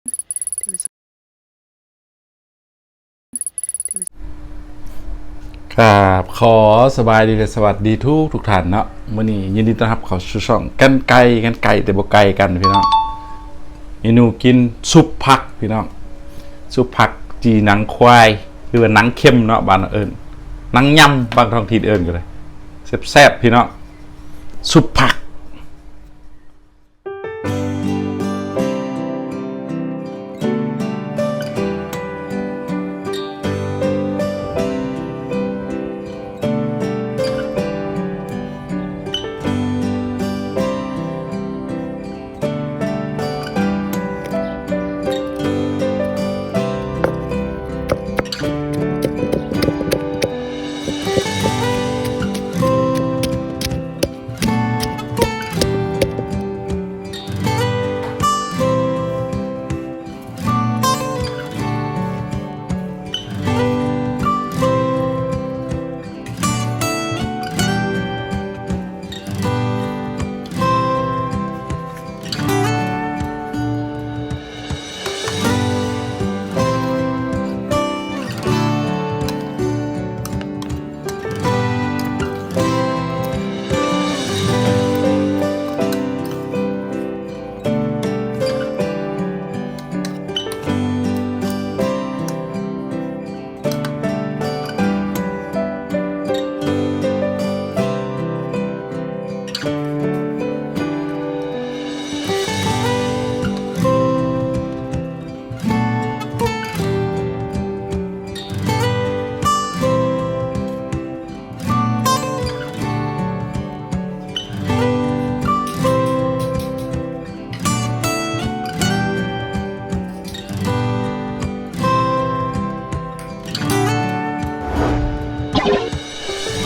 There is ครับ ขอสบายดีและสวัสดีทุกทุกท่านเนาะ มื้อนี้ยินดีต้อนรับเข้าสู่ช่องกันไก่ กันไก่แต่บ่ไก่กันพี่น้อง เมนูกินซุปผักพี่น้อง ซุปผักจี่หนังควาย หรือว่าหนังเค็มเนาะ บ้านเฮาเอิ้น หนังยำ บางท้องถิ่นเอิ้นก็ได้ แซ่บๆ พี่น้อง ซุปผัก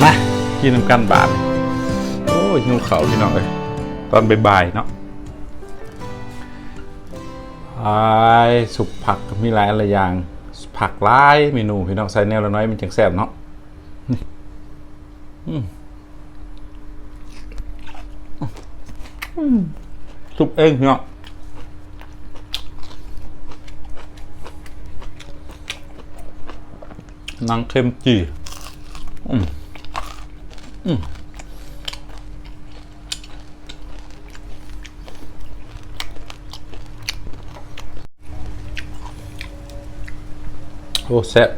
มา กินนำกันบาด โอ้ย หิวข้าวพี่น้องเอ้ย ตอนบ่ายๆ เนาะ อ้าย ซุปผักมีหลาย หลายอย่าง ผักหลายเมนูพี่น้อง ใส่แนวละน้อยมันจั่งแซ่บเนาะ อืม อืม ซุปเองพี่น้อง หนังเค็มจี่ อืม อืม โอ้ แซ่บ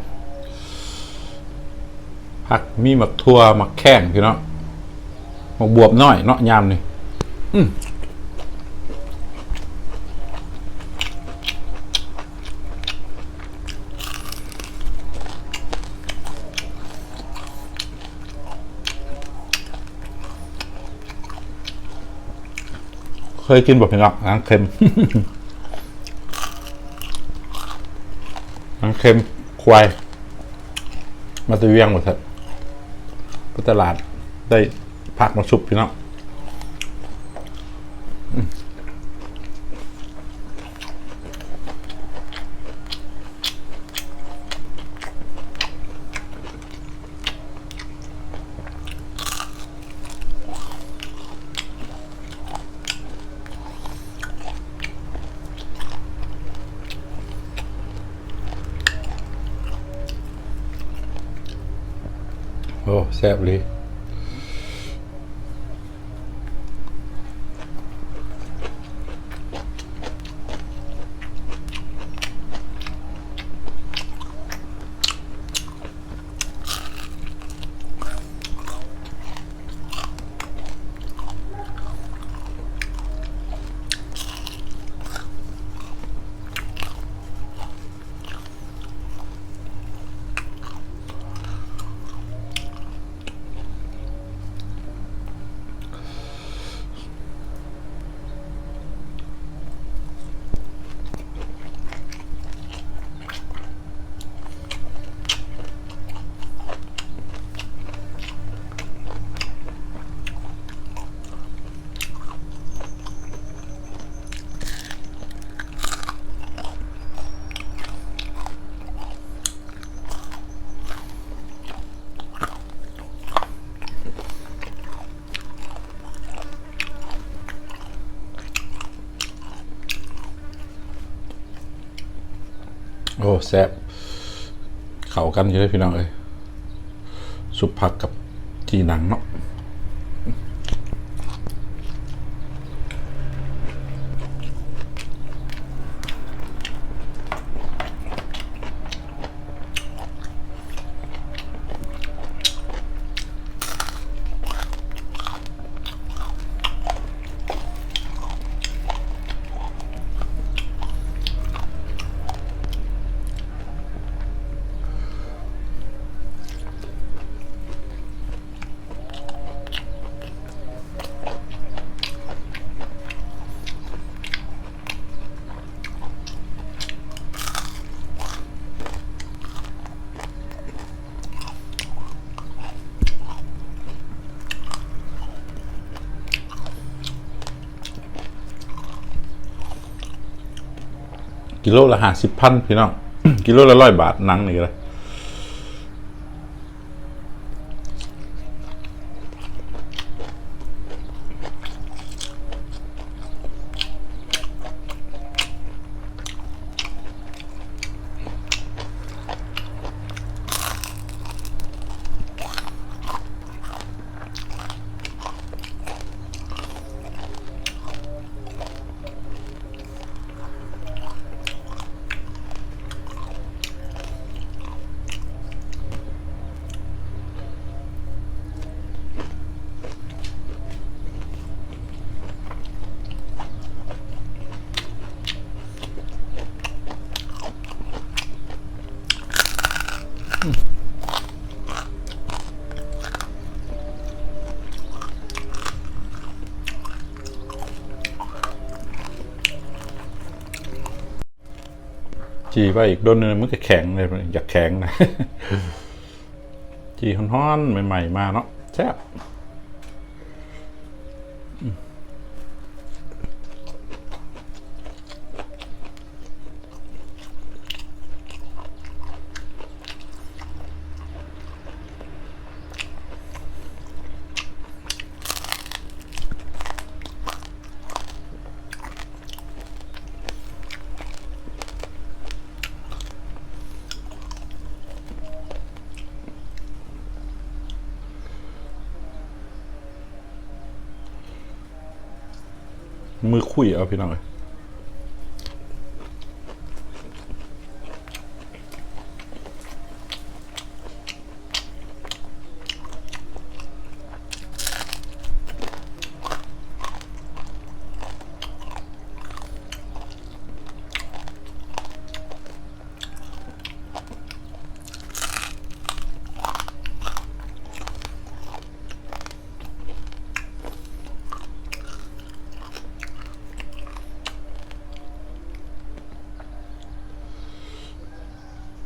ผักมีหมากถั่ว หมากแข้งพี่น้อง หมากบวบน้อยเนาะ ยามนี้ อืม เคยกินบ่พี่น้อง หนังเค็ม หนังเค็มควาย มาแต่เวียงว่าซั่น ไปตลาด ได้ผักมาซุปพี่น้อง อืม โอ้ แซ่บอีหลี โ ໂອ້ ແຊບ ເຂົ້າກັນຢູ່ເດ້ພີ່ນ້ອງເອີຍ ຊຸບຜັກກັບຈີ່ໜັງເນາະ. ກິໂລລະຫ້າສິບພັນພີ່ນ້ອງ ກິໂລລະຮ້ອຍບາດ ໜັງນີ້ກະໄດ້. ຈີ່ໄວ້ອີກດົນໜຶ່ງ ມັນກະແຂງເລີຍ ຢາກແຂງນະ. ຈີ່ຮ້ອນໆ ໃໝ່ໆ ມາເນາະ ແຊບ. ມືຄຸຍເອົາພີ່ນ້ອງເອີຍ.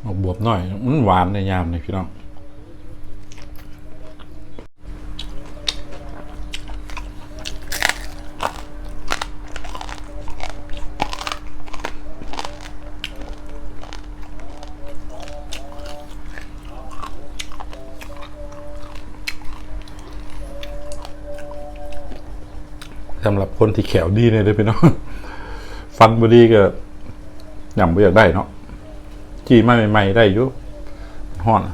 ໝາກບວບນ້ອຍ ມັນຫວານໃນຍາມນີ້ພີ່ນ້ອງ. ສຳລັບຄົນທີ່ແຂ້ວດີແນ່ເດີພີ່ນ້ອງ ຟັນບໍ່ດີກະຫຍ້ຳບໍ່ຢາກໄດ້ເນາະ. ຈີ່ມາໃໝ່ໆ ໄດ້ຢູ່ ຮ້ອນ. ອື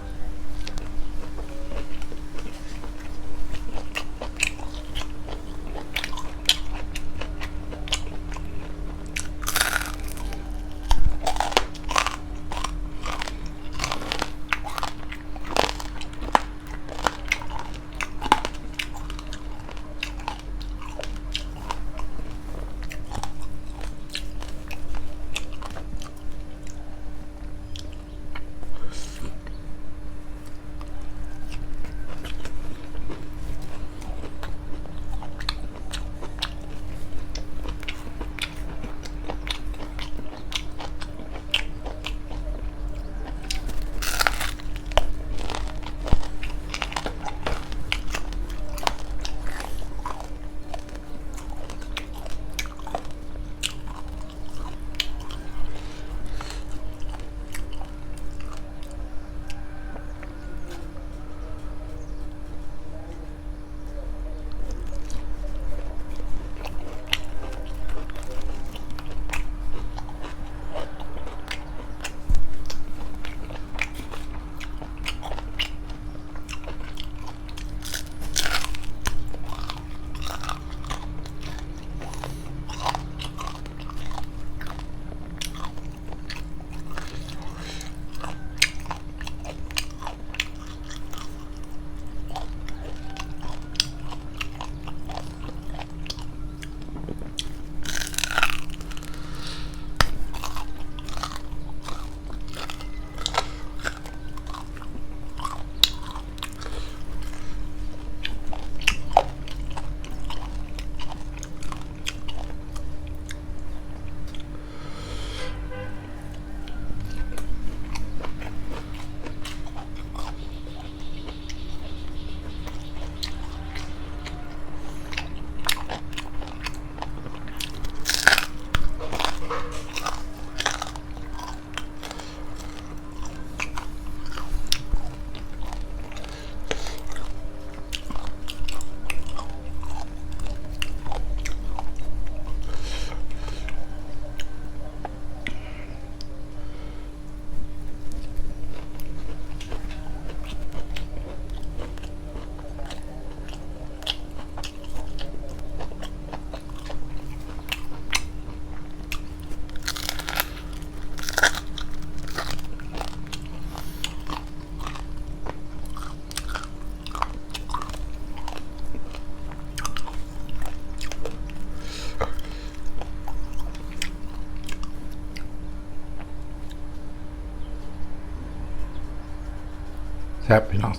ແຊບພີ່ນ້ອງ.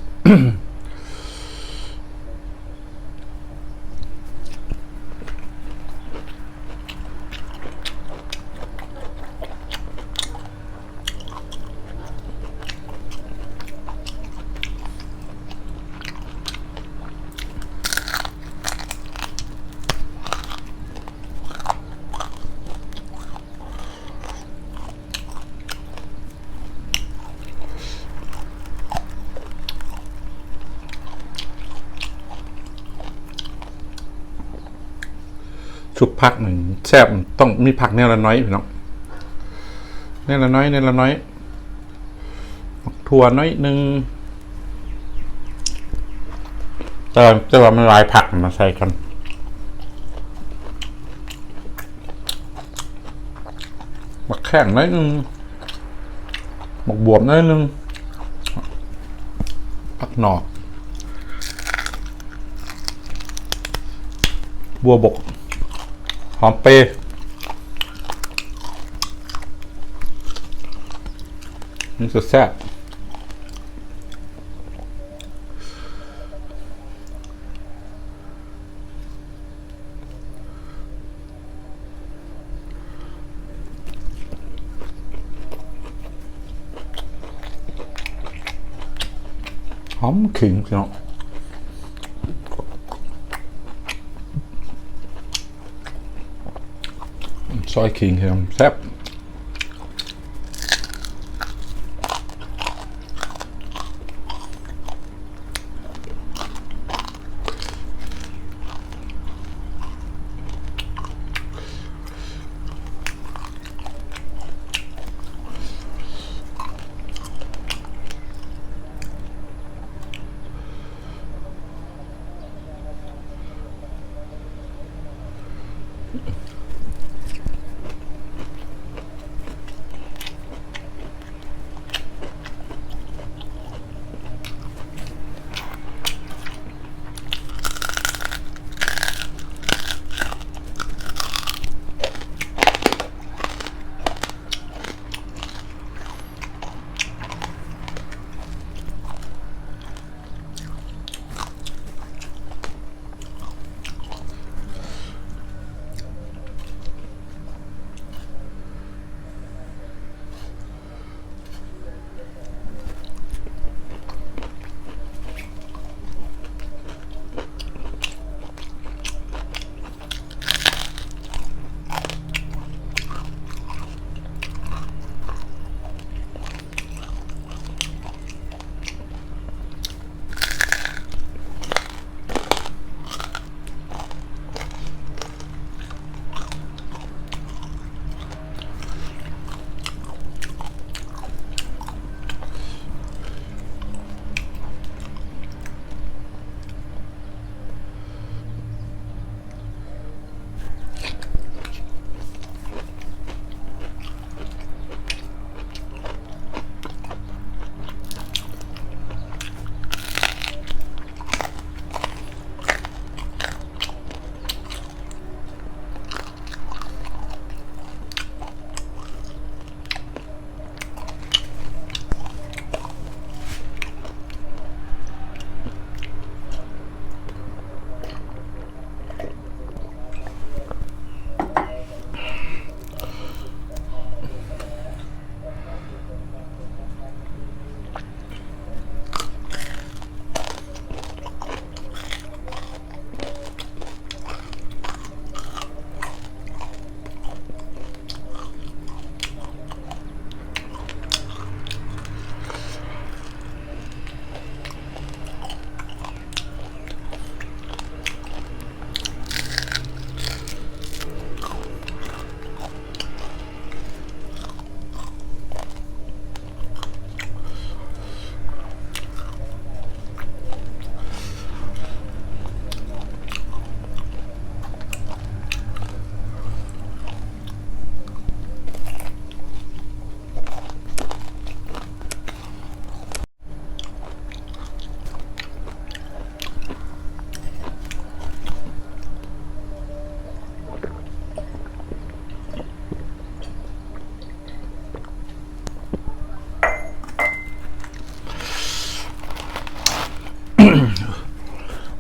ຊຸບຜັກນີ້ແຊບ ຕ້ອງມີຜັກແນວລະໜ້ອຍພີ່ນ້ອງ ແນວລະໜ້ອຍ ແນວລະໜ້ອຍ. ໝາກຖົ່ວໜ້ອຍໜຶ່ງ ແຕ່ ແຕ່ວ່າມັນຫຼາຍຜັກມາໃສ່ກັນ ໝາກແຂ້ງໜ້ອຍໜຶ່ງ ໝາກບວບໜ້ອຍໜຶ່ງ ຜັກໜໍ່ ບົວບົກ ຫອມເປ ມັນຈະແຊບ. ຫອມຂີງພີ່ນ້ອງ ຊອຍຂີງພີ່ນ້ອງ ແຊບ. ອື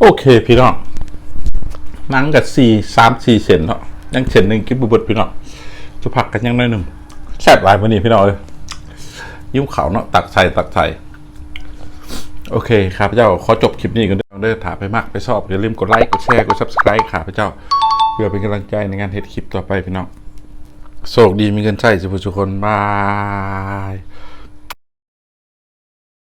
ໂອເຄພີ່ນ້ອງ ໜັງກໍສີ່ ສາມສີ່ເສັ້ນເນາະ ຍັງເສັ້ນໜຶ່ງກິນບໍ່ເບິດພີ່ນ້ອງ ຈຸພັກກັນຍັງໜ້ອຍໜຶ່ງ ແຊບຫຼາຍມື້ນີ້ພີ່ນ້ອງເອີຍ ຫິວເຂົ້າເນາະ ຕັກໃສ່ ຕັກໃສ່ ໂອເຄ ຂ້າພະເຈົ້າຂໍຈົບຄລິບນີ້ກ່ອນເດີ ຖ້າໃຜມັກໃຜຊອບ ຢ່າລືມກົດໄລ ກົດແຊ ກົດ Subscribe ຂ້າພະເຈົ້າ ເພື່ອເປັນກຳລັງໃຈໃນການເຮັດຄລິບຕໍ່ໄປພີ່ນ້ອງ ໂຊກດີມີເງິນໃຊ້ສຸຜູ້ສຸຄົນ ບາຍ.